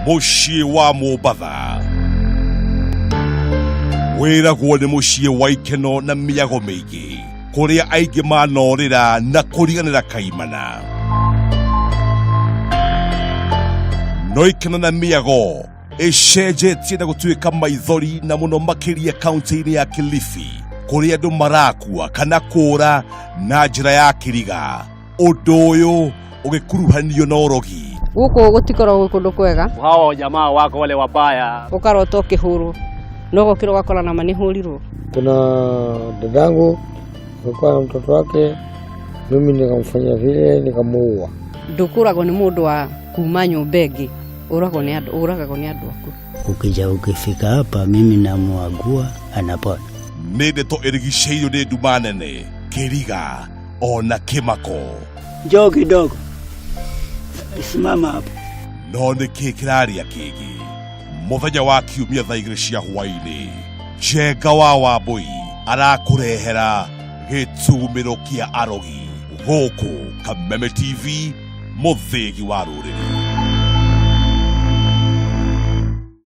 Mũciĩ wa Mombatha wĩragwo nĩ mũciĩ wa ikeno na mĩago mĩingĩ, kũrĩa aingĩ manorĩra na kũriganĩra kaimana. No ikeno na mĩago ĩcenjetie na gũtuĩka maithori, na mũno makĩria kaunti-inĩ ya Kilifi, kũrĩa andũ marakua kana kũũra na njĩra ya kĩriga, ũndũ ũyũ ũgĩkuruhanio na ũrogi. Gũkũ gũtikoragwo gwĩ kũndũ kwega. Hawa jamaa wako wale wabaya. Ũkarota ũkĩhũrwo no gũkĩra ũgakora nama nĩ hũrirwo. Kuna dadangu alikuwa na mtoto wake, mimi nikamfanyia vile, nikamuua. Ndũkũragwo nĩ mũndũ wa kuma nyũmba ĩngĩ, ũragwo nĩ andũ, ũragagwo nĩ andũ aku. Ukija ukifika hapa, mimi namuagua, anapona. Nĩ ndeto ĩrigicĩirio nĩ nduma nene, kĩriga ona kĩmako. Njoo kidogo, simama hapo. No nĩ kĩ kĩrarĩa kĩngĩ? Mũthenya wa Kiumia thaa 2 cia hwaĩ-inĩ, Njenga wa Wambũi arakũrehera gĩtumĩro kĩa arogi gũkũ Kameme TV, mũthĩgi wa rũrĩrĩ.